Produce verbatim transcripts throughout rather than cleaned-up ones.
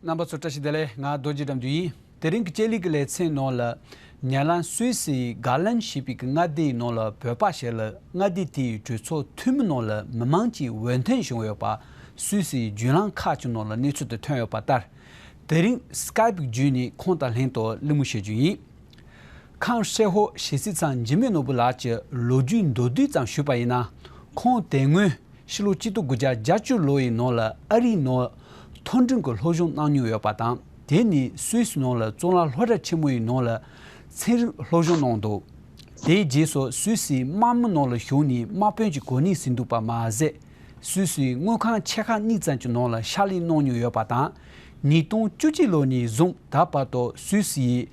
རྣམ་པ་ཚོ་བཀྲ་ཤིས་བདེ་ལེགས། ང་རྡོ་རྗེ་དགྲ་འདུལ་ཡིན། དེ་རིང་གི་ལྕགས་ལི་གི་ལེ་ཚན་ནང་ལ། ནེ་དར་ལན་སུད་སིའི་གྷ་ལན་ཞེས་པའི་གི་མངའ་སྡེའི་ནང་ལ་བོད་པ་ཞིག་ལ་མངའ་སྡེ་དེའི་གྲོས་ཚོགས་འཐུས་མི་ནང་ལ་མི་མང་གིས་འོས་འདེམས་བྱུང་ཡོད་པ། སུད་སིའི་བརྒྱུད་ལམ་ཁག་ཅིག་ནང་ལ་གནས་ཚུལ་དེ་ཐོན་ཡོད་པ་ལྟར། དེ་རིང་སི་ཀའེ་པི་བརྒྱུད་ནས་ཁོང་དང་ལྷན་དུ་གླེང་མོལ་བྱེད་རྒྱུ་ཡིན། ཁང་ཧྲེ་ཧོ་ཞེ་སི་ཚང་འཇིགས་མེད་ནོར་བུ་ལགས་ཀྱི་ལོ་རྒྱུས་མདོར་བསྡུས་ཙམ་ཞུས་པ་ཡིན་ན། ཁོང་དེ་སྔོན་ཕྱི་ལོ་གཅིག་སྟོང་དགུ་བརྒྱ་བརྒྱད་ཅུ་ལོ་ཡི་ནང་ལ་ཨ་རིའི་ནང་མཐོ་འབྲིང་གི་སློབ་སྦྱོང་གནང་མྱོང་ཡོད་པ་དང་། དེ་ནས་སུད་སི་ནང་ལ་གཙུག་ལག་སློབ་གྲྭ་ཆེན་མོ་ཡི་ནང་ལ་ཚན་རིག་སློབ་སྦྱོང་གནང་འདུག་དེའི་རྗེས་སུ་སུད་སིའི་དམག་མི་ནང་ལ་ཞུགས་ནས་དམག་དཔོན་གྱི་གོ་གནས་ཟིན་འདུག་པ་མ་ཟད། སུད་སིའི་དངུལ་ཁང་ཆེ་ཁག་གཉིས་ཙམ་གྱི་ནང་ལ་ཕྱག་ལས་གནང་མྱོང་ཡོད་པ་དང་། ཉིས་སྟོང་བཅུ་གཅིག་ལོ་ནས་བཟུང་ད་བར་དུ་སུད་སིའི་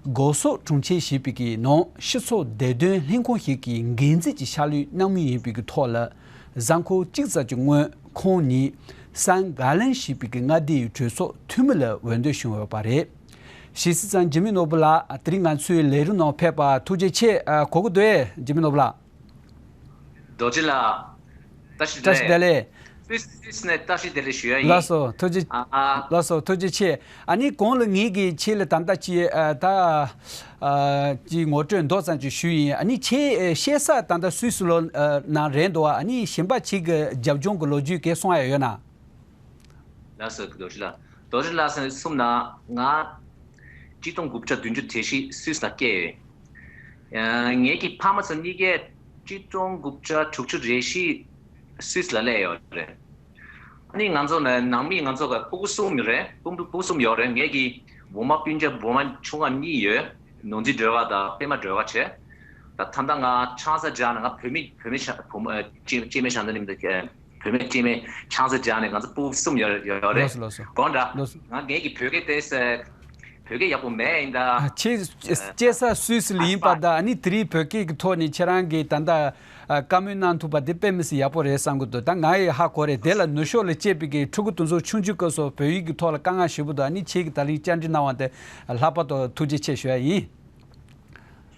གོ་སོག་གྲོང་ཁྱེར་ཞེས་པའི་གི་ནང་སྤྱི་ཚོགས་བདེ་དོན་ལྷན་ཁང་ཞིག་གི་འགན་འཛིན་གྱི་ཕྱག་ལས་གནང་མུས་ཡིན་པའི་གི་ཐོག་ལ། གཟའ་འཁོར་གཅིག་ཙམ་གྱི་སྔོན་ཁོང་ཉིད་སན་གྷ་ལན་ཞེས་པའི་གི་མངའ་སྡེའི་གྲོས་ཚོགས་འཐུས་མི་ལ་འོས་འདེམས་བྱུང་ཡོད་པ་རེད། ཞེ་སི་ཚང་འཇིགས་མེད་ནོར་བུ་ལགས། དེ་རིང་ང་ཚོའི་ལས་རིམ་ནང་ཕེབས་པ་ཐུགས་རྗེ་ཆེ། ཨ། གོ་གི་འདུག་ཨེ། འཇིགས་མེད་ནོར་བུ་ལགས། རྡོ་རྗེ་ལགས། བཀྲ་ཤིས་བཀྲ་ཤིས་བདེ་ལེགས། སུད་སི་ནས་བཀྲ་ཤིས་བདེ་ལེགས་ཞུ་ཡ་ཡིན། ལགས་སོ། ཐུགས་རྗེ། ཨ། ཨ། ལགས་སོ། ཐུགས་རྗེ་ཆེ། ཨ་ནི་གོང་ལ་ངེད་ཀྱིས་ཁྱེད་ལ་ད་ལྟ་ཅིག་ཨ། ད་ཨ། ཅིག་ངོ་སྤྲོད་མདོ་ཙམ་ཅིག་ཞུས་ཡིན། ཨ་ནི་ཁྱེད་ཨ། གཤེགས་ས་ད་ལྟ་སུད་སི་ལོ་ཨ། ནང་རེད་འདུག་ཨ་ནི་གཞན་པ་ཅིག་གི་རྒྱབ་ལྗོངས་ཀྱི་ལོ་རྒྱུས་གང་གསུང་ཡ་ཡོད་ན། ལགས་སོ། རྡོ་རྗེ་ལགས། རྡོ་རྗེ་ལགས་གསུངས་ན་ང་གཅིག་སྟོང་དགུ་བརྒྱ་བདུན་ཅུ་དོན་བཞི་སུད་སི་ལ་སྐྱེས་ཡོད། ཨ། ངེད་ཀྱི་ཕ་མ་ཚོ་གཉིས་ཀས་གཅིག་སྟོང་དགུ་བརྒྱ་དྲུག་ཅུ་རེ་བཞི་སུད་སི་ལ་སླེབས་ཡོད་རེད། ཨ་ནི་ང་ཚོ་ནང་མི་ང་ཚོ་ག་སྤུ་གུ་གསུམ་རེད། སྤུ་གུ་སྤུ་གུ་གསུམ་ཡོད་རེད། ངེད་ཀྱི་འོག་མ་སྤུན་ཀྱག་འོག་མ་ཆུང་བ་གཉིས་ཡོད། ནོར་འཛིན་སྒྲོལ་དཀར་དང་པད་མ་སྒྲོལ་དཀར་བྱས། ད་ད་ལྟ་ང་ཆང་ས་སྦྱར་ནས་ང་བུད་མེད་བུད་མེད་ཤ་བུ་མོ་ཨ། སྐྱེ་སྐྱེ་དམན་ཤང་ད་ནི་མི་འདུག་བུད་མེད་སྐྱེ་དམན་ཆང་ས་སྦྱར་ནས་ང་ཚོ་སྤུ་གུ་གསུམ་ཡོད་ཡོད་རེད། ལགས་སོ། ལགས་སོ། དགོངས་དག་ལགས་སོ། ང་ངེད་ཀྱི་བོད་སྐད་དེ་བོད་སྐད་ཡག་པོ་མེད་ཡིན་ད། ཨ། ཁྱེད་སྐྱེས་ས་སུད་སི་ལ་ཡིན་པ་དང་ཨ་ནི་དེ་རིང་བོད་སྐད་ཀྱི་ཐོག་ནས་ཁྱེད་རང་གིས་ད་ལྟ་ཨ། བཀའ་མོལ་གནང་ཐུབ་པ་དེ་དཔེ་མི་སྲིད་ཡག་པོ་རེད་བསམ་གྱི་འདུག་ད་ང་ཡི་ཧ་གོ་རེད། དེ་ལ་ནུབ་ཕྱོགས་ལ་སྐྱེས་པའི་གི་ཕྲུ་གུ་དེ་ཚོ་ཆུང་ཆུང་སྐབས་སུ་བོད་ཡིག་གི་ཐོག་ལ་དཀའ་ངལ་ཞེ་པོ་འདུག་ཨ་ནི་ཁྱེད་ཀྱིས་ད་རིང་བཅར་འདྲི་གནང་བ་དེ་ལྷག་པར་དུ་ཐུགས་རྗེ་ཆེ་ཞུ་ཡ་ཡིན།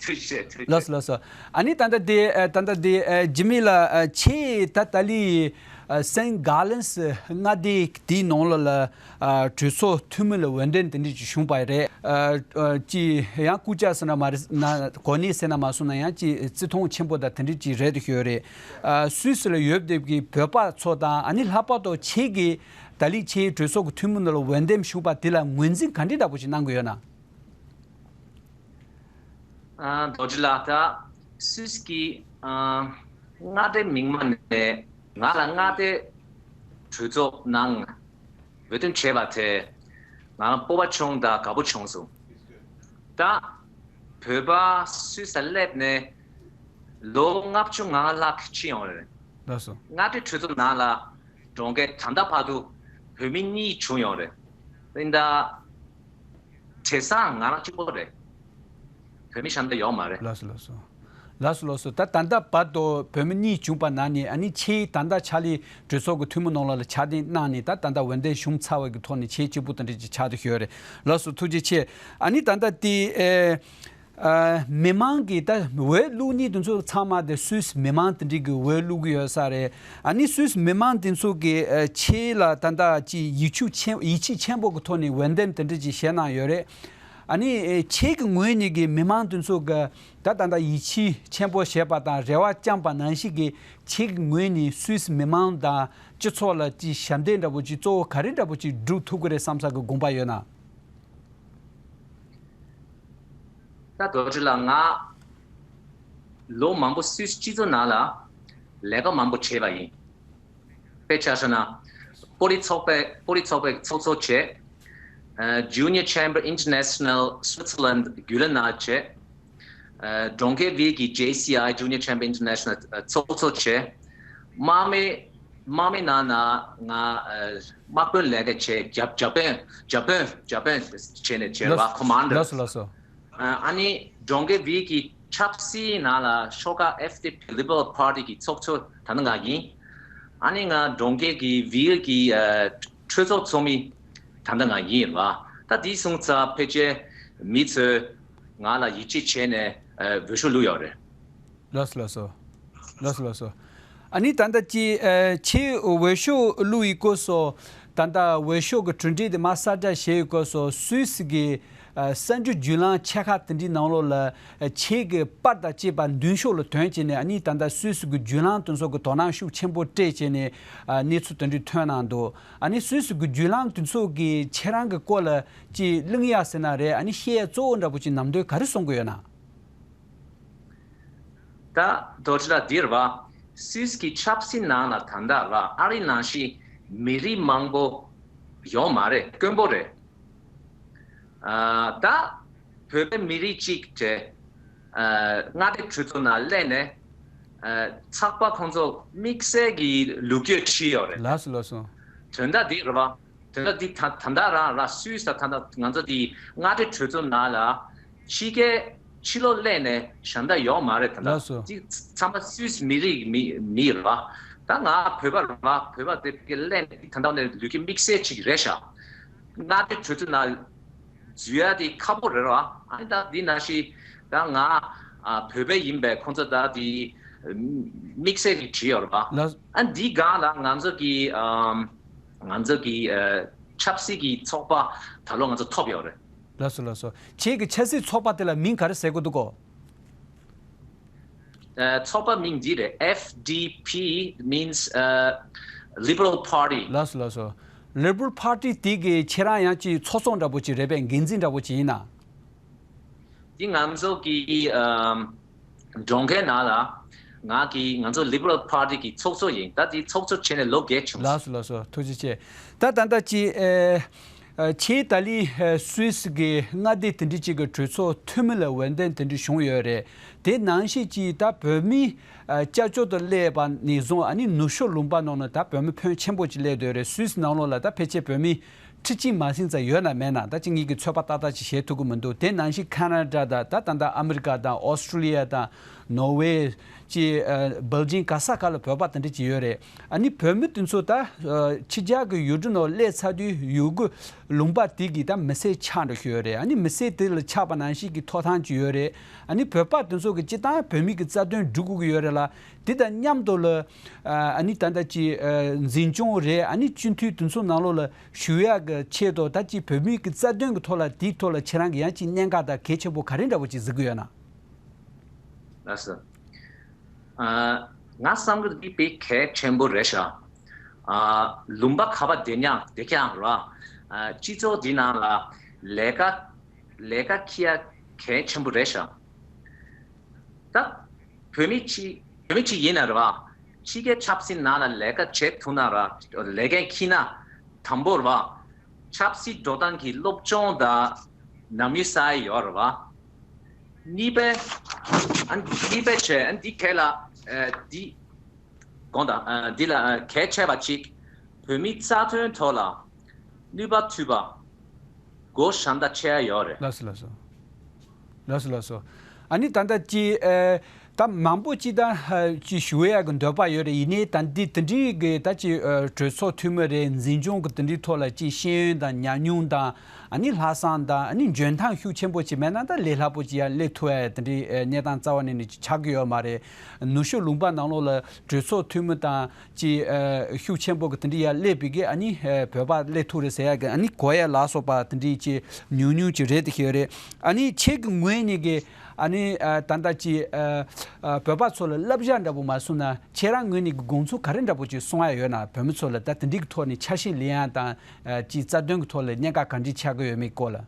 ཐུགས་རྗེ་ཆེ། ཐུགས་རྗེ་ཆེ། ལགས་སོ། ལགས་སོ། ཨ་ནི་ད་ལྟ་དེ་ཨ། ད་ལྟ་དེ་ཨ། འཇིགས་མེད་ལགས། ཨ། ཁྱེད་ད་ད་ལི་ཨ། སན་གྷ་ལན་སི་མངའ་སྡེ་དེའི་ནང་ལ་ལ་ཨ། གྲོས་ཚོགས་འཐུས་མི་ལ་འོས་འདེམས་དེ་འདྲས་ཅིག་བྱུང་པ་རེད། ཨ། ཨ། ཅིག་ཡང་སྐུ་ཕྱྭ་ཟེར་ན་མ་རེད་ན་གོ་གནས་ཟེར་ན་མ་སོང་ན་ཡང་ཅིག་བརྩི་མཐོང་ཆེན་པོ་དང་དེ་འདྲས་ཅིག་རེད་དུ་ཤོད་རེད། ཨ། སུད་སི་ལ་ཡོད་བསྡད་ཀྱི་བོད་པ་ཚོ་དང་ཨ་ནི་ལྷག་པར་དུ་ཁྱེད་ཀྱིས་ད་ལི་ཁྱེད་གྲོས་ཚོགས་ཀྱི་འཐུས་མི་ནང་ལ་འོས་འདེམས་བྱུང་པ་དེ་ལ་ངོས་འཛིན་ག་འདྲས་འདྲ་པོ་ཞིག་གནང་གི་ཡོད་ན། ཨ། རྡོ་རྗེ་ལགས། ད་སུད་སི་གི་ཨ། མངའ་སྡེ་མི་མང་ནས་ང་ལ་མངའ་སྡེ་གྲོས་ཚོགས་ནང་འོས་འདེམས་བྱས་པ་དེ་ང་སྤོབས་པ་བྱུང་དང་དགའ་པོ་བྱུང་སོང་། ད་བོད་པ་སུད་སི་ལ་སླེབས་ནས་ལོ་ལྔ་བཅུ་ང་ལྔ་ལྷག་ཕྱིན་ཡོང་རེད། ལགས་སོ། མངའ་སྡེ་གྲོས་ཚོགས་ནང་ལ་གྲོངས་མཁན་ད་ལྟ་བར་དུ་བོད་མི་གཉིས་བྱུང་ཡོང་རེད། ཡིན་ད། བྲེལ་ས་ང་རང་གཅིག་པོ་རེད། བོད་མི་གཞན་དག་ཡོད་མ་རེད། ལགས་སོ། ལགས་སོ། ལགས་སོ། ལགས་སོ། ད་ད་ལྟ་བར་དུ་བོད་མི་གཉིས་བྱུང་པ་ནང་ནས་ཨ་ནི་ཁྱེད་ད་ལྟ་ཕྱག་ལས་གྲོས་ཚོགས་ཀྱི་འཐུས་མི་ནང་ལོགས་ལ་ཕྱག་ལས་གནང་ནས་ད་ད་ལྟ་འོས་འདེམས་བྱུང་ཚར་བ་གི་ཐོག་ནས་ཁྱེད་གཅིག་པུ་དེ་འདྲ་ཅིག་ཆགས་བསྡད་ཡོད་རེད། ལགས་སོ། ཐུགས་རྗེ་ཆེ། ཨ་ནི་ད་ལྟ་དེ་ཨེ། ཨ། མི་མང་གིས་ད་འོས་བླུག་མཁན་དེ་ཚོ་ཚང་མ་དེ་སུད་སི་མི་མང་དེ་འདྲས་ཀྱིས་འོས་བླུག་གི་ཡོད་ས་རེད། ཨ་ནི་སུད་སི་མི་མང་དེ་ཚོ་གིས་ཨ། ཁྱེད་ལ་ད་ལྟ་ཅིག་ཡིད་ཆེས་ཆེན་ཡིད་ཆེས་ཆེན་པོ་གི་ཐོག་ནས་འོས་འདེམས་དེ་འདྲས་ཅིག་བྱས་གནང་ཡོད་རེད། ཨ་ནི་ཨེ། ཁྱེད་ཀྱི་ངོས་ནས་ཀྱི་མི་མང་དེ་ཚོ་གི་ད་ད་ལྟ་ཡིད་ཆེས་ཆེན་པོ་བྱས་པ་དང་རེ་བ་བཅངས་པ་ནང་བཞིན་གྱི་ཁྱེད་ཀྱི་ངོས་ནས་སུད་སི་མི་མང་དང་སྤྱི་ཚོགས་ལ་ཅིག་ཞབས་འདེགས་འདྲ་པོ་ཅིག་གཙོ་བོ་ག་རེ་འདྲ་པོ་ཅིག་སྒྲུབ་ཐུབ་ཀྱི་རེད་བསམ་ས་གི་དགོངས་པ་ཡོད་ན། ད་རྡོ་རྗེ་ལགས། ང་ལོ་མང་པོ་སུད་སི་སྤྱི་ཚོགས་ནང་ལ་ལས་ཀ་མང་པོ་བྱས་པ་ཡིན། དཔེ་ཆ་བཞག་ན། པོ་ལི་ཚོགས་པའི་པོ་ལི་ཚོགས་པའི་ཚོགས་གཙོ་བྱས། ཨ། Junior Chamber International Switzerland བརྒྱུད་ལམ་ནང་བྱས། ཨ། གྲོང་ཁྱེར་བིར་གྱི་J C I Junior Chamber International ཨ། ཚོགས་གཙོ་བྱས། དམག་མི་དམག་མི་ནང་ན་ང་ཨ། དམག་དཔོན་ལས་ཀ་བྱས། བརྒྱ་བརྒྱ་དཔོན་བརྒྱ་དཔོན་བརྒྱ་དཔོན་བྱས་ནས་བྱས་པ། ལགས་སོ། Commander། ལགས་སོ། ལགས་སོ། ཨ། ཨ་ནི་གྲོང་ཁྱེར་བིར་གྱི་ཆབ་སྲིད་ནང་ལ་ཤོག་ཁག་F D P Liberal Party གི་ཚོགས་གཙོ་ད་ལྟ་ང་ཡིན། ཨ་ནི་ང་གྲོང་ཁྱེར་གྱི་བིར་གྱི་ཨ། གྲོས་ཚོགས་ཚོགས་མི་ད་ལྟ་ང་ཡིན་རེད་པ། ད་དེ་སོང་ཙང་ཕལ་ཆེར་མི་ཚོས་ང་ལ་ཡིད་ཆེས་བྱས་ནས་ཨ། འོས་ཤོག་བླུགས་ཡོད་རེད། ལགས་སོ། ལགས་སོ། ལགས་སོ། ལགས་སོ། ཨ་ནི་ད་ལྟ་ཅི་ཨ། ཁྱེད་འོས་ཤོག་བླུགས་ཡི་སྐབས་སུ་ ད་ལྟ་འོས་ཤོག་གི་གྲུབ་འབྲས་དེ་མར་གསལ་བསྒྲགས་བྱས་ཡོད་སྐབས་སུ་སུད་སི་གི་ཨ་གསར་འགྱུར་བརྒྱུད་ལམ་ཆེ་ཁག་དེ་འདྲའི་ནང་ལོགས་ལ་ཨ་ཁྱེད་ཀྱི་པར་དང་བཅས་པ་མདུན་ཤོག་ལ་ཐོན་བྱས་ནས། ཨ་ནི་ད་ལྟ་སུད་སི་གི་བརྒྱུད་ལམ་དེ་ཚོ་གི་དོ་སྣང་ཤུགས་ཆེན་པོ་སྤྲད་བྱས་ནས་ཨ་གནས་ཚུལ་དེ་འདྲ་ཐོན་གནང་འདུག་ཨ་ནི་སུད་སི་གི་བརྒྱུད་ལམ་དེ་ཚོ་གིས་ཁྱེད་རང་གི་སྐོར་ལ་ཅིག་གླེང་ཡག་ཟེར་ན་རེད། ཨ་ནི་བཤད་ཡག་གཙོ་བོ་འདྲ་པོ་ཅིག་ནམ་དུས་ག་རེ་གསུང་གི་ཡོད་ན། ད་རྡོ་རྗེ་ལགས་འདིར་བ། སུད་སི་གི་ཆབ་སྲིད་ནང་ལ་ད་ལྟ་ར་ཨ་རི་ནང་བཞིན་མི་རིགས་མང་པོ་ཡོད་མ་རེད། དཀོན་པོ་རེད། ཨ་ད་བོད་པའི་མི་རིགས་གཅིག་དེ་ཨ་མངའ་སྡེ་གྲོས་ཚོགས་ནང་སླེབས་ནས་ཨ་ཚགས་པར་ཁོང་ཚོ་དམིགས་བསལ་གྱི་ལོ་རྒྱུས་བྲིས་ཡོད་རེད། ལགས་སོ་ལགས་སོ། དོན་དག་འདི་རེད་བ། དོན་དག་འདི་ད་ད་ལྟ་རང་ར་སུད་སི་ད་ད་ལྟ་ང་ཚོ་འདི་མངའ་སྡེ་གྲོས་ཚོགས་ནང་ལ་ཕྱི་རྒྱལ་ཕྱི་ལོགས་སླེབས་ནས་ཞབས་འདེགས་ཡོད་མ་རེད། ད་ལྟ་ལགས་སོ། འདི་ཚང་མ་སུད་སི་མི་རིགས་མི་མི་རེད་བ། ད་ང་བོད་པ་རེད་བ། བོད་པ་དེ་ཕ་གི་སླེབས་ནས་འདི་ད་ལྟ་ནས་ལོ་རྒྱུས་དམིགས་བསལ་ཅིག་རེད་ཤག་མངའ་སྡེ་གྲོས་ཚོགས་ནང་འཛུལ་ཡ་དེ་ཁག་པོ་རེད་ར། ཨ་ནི་ད་འདི་ནང་བཞིན་ད་ང་ཨ་བོད་པ་ཡིན་པས་ཁོང་ཚོ་ད་དེ་དམིགས་བསལ་གྱིས་བྲིས་ཡོད་རེད་པ། ལགས། ཨ་འདི་སྒང་ལ་ང་ཚོ་གི་ཨམ་ང་ཚོ་གི་ཨ་ཆབ་སྲིད་ཀྱི་ཚོགས་པ་ད་ལོ་ང་ཚོ་ཐོབ་ཡོད་རེད། ལགས་སོ་ལགས་སོ། ཁྱེད་ཀྱི་ཆབ་སྲིད་ཚོགས་པ་དེ་ལ་མིང་ག་རེ་ཟེར་དགོས་འདུག་གོ། ཨ་ཚོགས་པ་མིང་འདི་རེད། F D P means uh, Liberal Party. ལགས་སོ་ལགས་སོ། Liberal Party དེ་གི་ཁྱེད་རང་ཡང་ཅིག་ཚོགས་གཙོ་འདྲ་པོ་ཅིག་རེད་པས། འགན་འཛིན་འདྲ་པོ་ཅིག་ཡིན་ན། འདི་ང་ཚོ་གི་ཨམ་གྲོང་ཁྱེར་ནང་ལ་ང་གི་ང་ཚོ་Liberal Party གི་ཚོགས་གཙོ་ཡིན། ད་འདི་ཚོགས་གཙོ་བྱས་ནས་ལོ་བརྒྱད་བྱུང་། ལགས་སོ་ལགས་སོ། ཐུགས་རྗེ་ཆེ། ད་ད་ལྟ་ཅིག་ཨེ། ཨ་ཁྱེད་ད་ལི་ཨ་སུད་སི་གི་མངའ་སྡེ་དེ་འདྲ་ཅིག་གི་གྲོས་ཚོགས་འཐུས་མི་ལ་འོས་འདེམས་དེ་འདྲ་བྱུང་ཡོད་རེད། དེ་ནང་བཞིན་ཅིག་ད་བོད་མི་ཨ་སྐྱབས་བཅོལ་དུ་སླེབས་པ་ནས་བཟུང་ཨ་ནི་ནུབ་ཕྱོགས་ལུང་པ་ནང་ན་ད་བོད་མི་ཕོན་ཆེན་པོ་ཅིག་སླེབས་བསྡད་ཡོད་རེད། སུད་སི་ནང་ལོགས་ལ་ད་ཕལ་ཆེར་བོད་མི་ཁྲི་གཅིག་མ་ཟིན་ཙམ་ཡོད་ན་མེད་ན་ད་ཅིག་ངེད་ཀྱིས་ཚོད་དཔག་ཏག་ཏག་ཅིག་བྱེད་ཐུབ་ཀྱི་མི་འདུག་དེ་ནང་བཞིན་ཁ་ན་ཌ་དང་ད་ད་ལྟ་ཨ་མི་རི་ཀ་དང་ཨོ་སི་ཀྲི་ལི་ཡ་དང་ནོར་ཝེ། ཅེས་ཨ་སྦེལ་ཇིམ་ག་ས་ག་ལ་བོད་པ་དེ་འདྲ་ཅིག་ཡོད་རེད། ཨ་ནི་བོད་མི་དེ་ཚོ་ད་ཨ་ཕྱི་རྒྱལ་གྱི་ཡུལ་གྲུ་ནང་སླེབས་ཚར་དུས་ཡུལ་གྱི་ལུང་པ་དེ་གི་ད་མི་སེར་ཆགས་འགྲོ་གི་ཡོད་རེད། ཨ་ནི་མི་སེར་དེ་ལ་ཆགས་པ་ནང་བཞིན་གྱི་ཐོབ་ཐང་ཅིག་ཡོད་རེད། ཨ་ནི་བོད་པ་དེ་ཚོ་གི་སྤྱིར་བཏང་བོད་མི་གི་རྩ་དོན་སྒྲུབ་དགོས་ཀྱི་ཡོད་རེད་ལ། དེ་དང་མཉམ་དུ་ལ་ཨ་ནི་ད་ལྟ་ཅིག་ཨ་འཛིན་སྐྱོང་རེད། ཨ་ནི་སྤྱི་འཐུས་དེ་ཚོ་ནང་ལོགས་ལ་ཞུགས་ཡག་གི་ཆེད་དུ་ད་ཅིག་བོད་མི་གི་རྩ་དོན་གི་ཐོག་ལ་དེའི་ཐོག་ལ་ཁྱེད་རང་གི་ཡང་ཅིག་གནད་འགག་དང་གལ་ཆེན་པོ་ག་རེ་འདྲ་བོ་ཅིག་གཟིགས་ཀྱི་ཡོད་ན། ལགས་སོ། ཨ་ང་བསམ་གི་འདི་དཔེ་གལ་ཆེན་པོ་རེད་ཤག་ཨ་ལུང་པ་ག་པར་བསྡད་ཀྱང་བསྡད་ཀྱང་ར། ཨ་སྤྱི་ཚོགས་འདི་ནང་ལ་ལས་ཀ་ལས་ཀ་འཁྱེར་ཡ་གལ་ཆེན་པོ་རེད་ཤག་ད་བོད་མི་གཅིག་བོད་མི་གཅིག་ཡིན་ན་ར། ཕྱི་རྒྱལ་ཆབ་སྲིད་ནང་ལ་ལས་ཀ་བྱེད་ཐུབ་ན་ར། ལས་འགན་འཁྱེར་ན། དང་པོར་བ། ཆབ་སྲིད་འགྲོ་སྟངས་ཀྱི་སློབ་སྦྱོང་དང་ནམ་ཡུལ་གསར་ཡོད་རེད་བ། གཉིས་པའི་ཨ་གཉིས་པའི་ཆེད་ཨ་འདི་གལ་ལ་ཨ་འདི་དགོངས་དག་ཨ་འདི་ལ་ཨ་གལ་ཆེ་བ་གཅིག་བོད་མིའི་རྩ་དོན་ཐོག་ལ་ནུས་པ་མཐུད་པ་སྒོ་བཞག་མདའ་ཆེ་ཡ་ཡོད་རེད། ལགས་སོ་ལགས་སོ། ལགས་སོ་ལགས་སོ། ཨ་ནི་ད་ལྟ་ཅི་ཨ་ད་མང་པོ་ཅི་ད་ཨ་ཅི་ཞུ་ཡ་གི་འདོད་པ་ཡོད་རེད། ཡིན་ནའི་ད་འདི་དེ་འདྲའི་གི་ད་ཅི་ཨ་གྲོས་ཚོགས་འཐུས་མི་རེད། འཛིན་སྐྱོང་གི་དེ་འདྲའི་ཐོག་ལ་ཅི་ཤེས་ཡོན་དང་ཉམས་མྱོང་དང་ཨ་ནི་ལྷག་བསམ་དང་ཨ་ནི་འཇོན་ཐང་ཤུགས་ཆེན་པོ་ཅིག་མེད་ན་ད་ལས་སླ་པོ་ཅིག་ཡ་སླེབས་ཐུབ་ཡ་དེ་འདྲའི་ཨ་གནས་སྟངས་རྩ་བ་ནས་ནི་ཆགས་ཀྱི་ཡོད་མ་རེད། ནུབ་ཕྱོགས་ལུང་པ་ནང་ལོགས་ལ་གྲོས་ཚོགས་འཐུས་མི་དང་། ཅིག་ཨ་ཤུགས་ཆེན་པོ་གི་དེ་འདྲ་ཡར་སླེབས་པའི་གི་ཨ་ནི་ཨ་བོད་པ་སླེབས་ཐུབ་རེད་ཟེར་ཡ་གི་ཨ་ནི་གོ་ཡ་ལ་སོགས་པ་དེ་འདྲའི་ཅིག་ཉུང་ཉུང་ཅིག་རེད་དེ་ཤེས་རེད། ཨ་ནི་ཁྱེད་ཀྱི་ངོས་ནས་གི་ཨ་ནི་ཨ་ད་ལྟ་ཅིག་ཨ་ཨ་བོད་པ་ཚོ་ལ་བསླབ་བྱ་འདྲ་པོ་མ་གསུངས་ན་ཁྱེད་རང་ངོས་ནས་གི་དགོངས་ཚུལ་ག་རེ་འདྲ་པོ་ཅིག་གསུང་ཡ་ཡོད་ན། བོད་མི་ཚོ་ལ་ད་དེ་འདྲའི་གི་ཐོག་ནས་འཆར་གཞི་ལེན་ཡ་དང་ཨ་ཅིག་རྩ་དོན་གི་ཐོག་ལ་གནད་འགག་ག་འདྲ་ཆགས་ཀྱི་ཡོད་མེད་སྐོར་ལ།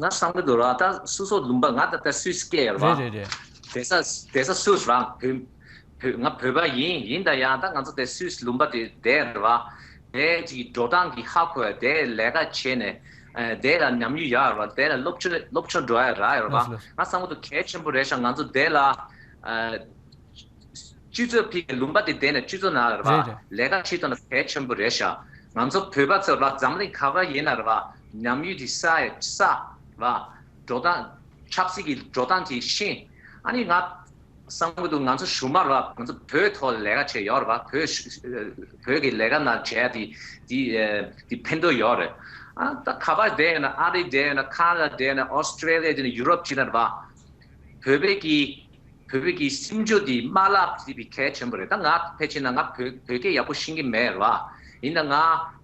ང་བསམ་གྱི་འདུག་ར། ད་སོ་སོ་ལུང་པ་ང་ད་ལྟ་སུད་སི་སྐྱེས་ཡོད་ར། རེད་རེད་རེད། བསྡད་ས་བསྡད་ས་སུད་སི་རང་བོད་བོད་ང་བོད་པ་ཡིན། ཡིན་ད་ཡང་ད་ང་ཚོ་དེ་སུད་སི་ལུང་པ་དེ་བསྡད་ར། དེ་ཅིག་འགྲོ་སྟངས་ཀྱི་ཧ་གོ་ཡ། དེ་ལས་ཀ་བྱས་ནས་ཨ་དེ་ལ་ཉམས་མྱོང་ཡོད་ར། དེ་ལ་སློབ་སྦྱོང་སློབ་སྦྱོང་འགྲོ་ཡ་རག་ཡོད་ར། ལགས་སོ་ལགས་སོ། ང་བསམ་གྱི་འདུག་གལ་ཆེན་པོ་རེད་ཤག་ང་ཚོ་དེ་ལ་ཨ། སྤྱི་ཚོགས་ཕིག་ལུང་པ་དེ་བསྡད་ནས་སྤྱི་ཚོགས་ནང་རེད་བ། རེད་རེད། ལས་ཀ་བྱེད་ཐུབ་ན་གལ་ཆེན་པོ་རེད་ཤག་ང་ཚོ་བོད་པ་ཚོ་ར་འཛམ་གླིང་ག་པར་ཡིན་ན་རེད་བ། ཉམས་ཡུལ་དེ་ས་ཡ་ས་ར། འགྲོ་སྟངས་ཆབ་སྲིད་ཀྱི་འགྲོ་སྟངས་དེ་ཤེས། ཨ་ནི་ང་བསམ་གྱི་འདུག་ང་ཚོ་གཞུང་མ་རེད་བ། ང་ཚོ་བོད་ཐོག་ལས་ཀ་བྱས་ཡོད་རེད་བ། བོད་བོད་ཀྱི་ལས་ཀ་ནང་བྱས་དེ་དེ་དེ་ཕན་ཐོགས་ཡོད་རེད། ཨ་ད་ག་པར་བསྡད་ཡོད་ན། ཨ་རི་བསྡད་ཡོད་ན། ཁ་ན་ཌ་བསྡད་ཡོད་ན། ཨོ་སི་ཀྲེ་ལི་ཡ་བསྡད་ན། ཡུ་རོབ་བྱས་ན་རེད་བ། བོད་པའི་གི་བོད་པའི་གི་སེམས་ཤུགས་འདི་མ་བརླག་ཟེར་བའི་གལ་ཆེན་པོ་རེད། ད་ང་ཕལ་ཆེར་ན་ང་བོད་བོད་སྐད་ཡག་པོ་ཤེས་ཀྱི་མེད་ར། ཡིན་ན་ང་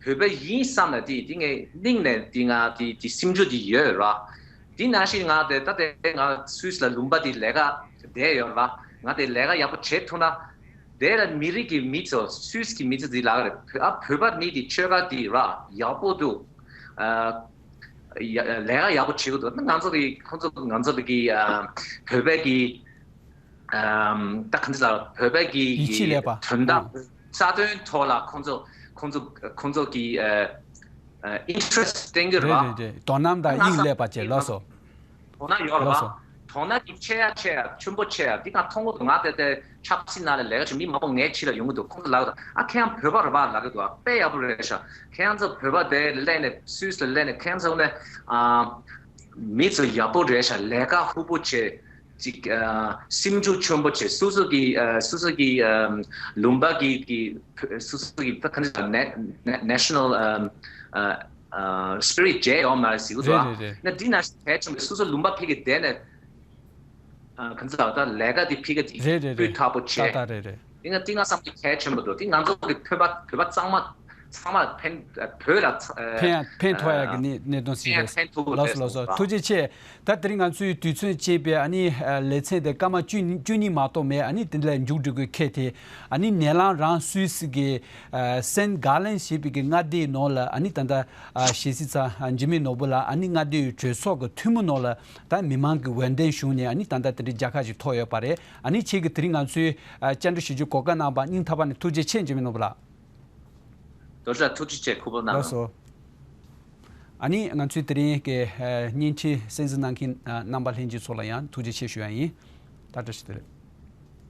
བོད་པ་ཡིན་བསམ་ན་དེ་དེ་ངའི་སྙིང་ནས་དེ་ང་དེ་དེ་སེམས་ཤུགས་དེ་ཡོད་ར། དེ་ནང་བཞིན་ང་དེ་ད་དེ་ང་སུད་སི་ལ་ལུང་པ་དེ་ལས་ཀ་བསྡད་ཡོད་ར། ང་དེ་ལས་ཀ་ཡག་པོ་བྱེད་ཐུབ་ན། དེ་ལ་མི་རིགས་ཀྱི་མི་ཚོ་སུད་སི་གི་མི་ཚོ་དེ་ལ་ཨ་བོད་པ་མི་དེ་ཆོལ་ཁ་དེ་ར་ཡག་པོ་འདུག་ཨ། ཡ་ལས་ཀ་ཡག་པོ་བྱེད་ཀྱི་འདུག་ང་ཚོ་གི་ཁོང་ཚོ་ང་ཚོ་གི་ཨ་བོད་པའི་གི་ཨམ། ད་ག་འདི་ལ་བོད་པའི་གི་ཡིད་ཆེས་ཀྱི་ལས་པ། དོན་དག་ཨང་། རྩ་དོན་ཐོག་ལ་ཁོང་ཚོ་ཁོང་ཚོ་ཁོང་ཚོ་གི་ཨ་ཨ་ཨིན་ཊི་རེ་སི་ཊི་བསྟན་གྱི་རེད་རེད་པ། རེད་རེད། དོ་སྣང་དང་དབྱིངས་སླེབས་པ་བཅས་ལགས་སོ། དོ་སྣང་ཡོད་རེད་ལགས་པ། སོ། དོ་སྣང་གི་ཆེ་ཡ་ཆེ་ཡ་ཆེན་པོ་ཆེ་ཡ་འདི་ང་མཐོང་གི་འདུག་ང་དེ་དེ་ཆབ་སྲིད་ནང་ལ་ལས་ཀ་བྱེད་མི་མང་པོ་ངའི་ཕྱི་ལ་ཡོང་གི་འདུག་ཁོང་ཚོ་ལབ་ཀྱི་འདུག་ཨ་ཁྱེད་རང་བོད་པ་རེད་པ་ལབ་ཀྱི་འདུག་ཨ་དཔེ་ཡག་པོ་རེད་ཤག་ཁྱེད་རང་ཚོ་བོད་པ་དེ་སླེབས་ནས་སུད་སི་ལ་སླེབས་ནས་ཁྱེད་རང་ཚོ་ནས་ཨ། མི་ཚོ་ཡག་པོ་རེད་ཤག་ལས་ཀ་ཧུ་པོ་བྱེད། ཅིག་ཨ། སེམས་ཤུགས་ཆེན་པོ་བྱེད། སོ་སོ་གི་ཨ། སོ་སོ་གི་ཨ། ལུང་པ་གི་གི་སོ་སོ་གི་ད་ག་ནས་ནེ་ནེ་ནེ་ཤ་ནལ་ཨ། ཨ། ཨ། སི་པི་རིཊ་བྱས་ཡོད་མ་རེད་ཟེར་གི་འདུག་རེད་ཨ། རེད་རེད། ན་འདི་ན་གལ་ཆེན་པོ་སོ་སོ་ལུང་པ་ཕ་གི་བསྡད་ནས་ཨ། ག་ཚོད་ད་ལས་ཀ་འདི་ཕ་གི་འདི་རེད་རེད་སྤུས་རེད། དག་པོ་ཏག་བྱས། ཏག་རེད་རེད། འདི་ང་འདི་ང་བསམ་གྱི་གལ་ཆེན་པོ་འདུག་འདི་ང་ཚོ་གི་བོད་པ་བོད་པ་ཚང་མ་ཚང་མ་ཕན་བོད་ལ་ཕན་ཡ་ཕན་ཐོགས་ཡ་གི་གནས་གནད་དོན་ཞིག་ཕན་ཡ་རེད། ཕན་ཐོགས་ལགས་སོ་རེད་ལགས་སོ། ཟེར་ཐུགས་རྗེ་ཆེ། ད་དེ་རིང་ང་ཚོའི་དུས་ཚོད་ཅེས་པའི་ཨ་ནི་ལེ་ཚན་དེ་སྐར་མ་བཅུ་བཅུ་གཉིས་མ་གཏོགས་མེད། ཨ་ནི་དེ་ལས་མཇུག་སྒྲིལ་དགོས་ཁེལ་ཏེ། ཨ་ནི་ནེ་ལང་རང་སུད་སི་གི་སེན་གྷ་ལན་ཞེས་པའི་གི་མངའ་སྡེའི་ནང་ལ་ཨ་ནི་ད་ལྟ་ཞེ་སི་ཚ་འཇིགས་མེད་ནོར་བུ་ལགས་ཨ་ནི་མངའ་སྡེའི་གྲོས་ཚོགས་ཀྱི་འཐུས་མི་ནང་ལ་ད་མི་མང་གི་འོས་འདེམས་བྱུང་ནས་ཨ་ནི་ད་ལྟ་དེ་འདྲའི་མཇལ་ཁ་ཞིག་ཐོབ་ཡོད་པ་རེད། ཨ་ནི་ཁྱེད་ཀྱིས་དེ་རིང་ང་ཚོའི་བཅར་འདྲི་ཞུ་རྒྱུའི་གོ་སྐབས་གནང་བར་སྙིང་ཐག་པ་ནས་ཐུགས་རྗེ་ཆེ། འཇིགས་མེད་ནོར་བུ་ལགས། རྡོ་རྗེ་ལགས་ཐུགས་རྗེ་ཆེ། ཁུ་པོ་གནང་། ལགས་སོ། ཨ་ནི་ང་ཚོའི་དེ་རིང་གི་བརྙན་འཕྲིན་གསན་གཟིགས་གནང་མཁན་རྣམ་པ་ལྷན་རྒྱས་ཚོ་ལ་ཡང་ཐུགས་རྗེ་ཆེ་ཞུ་ཡ་ཡིན། ད་བཀྲ་ཤིས་བདེ་ལེགས།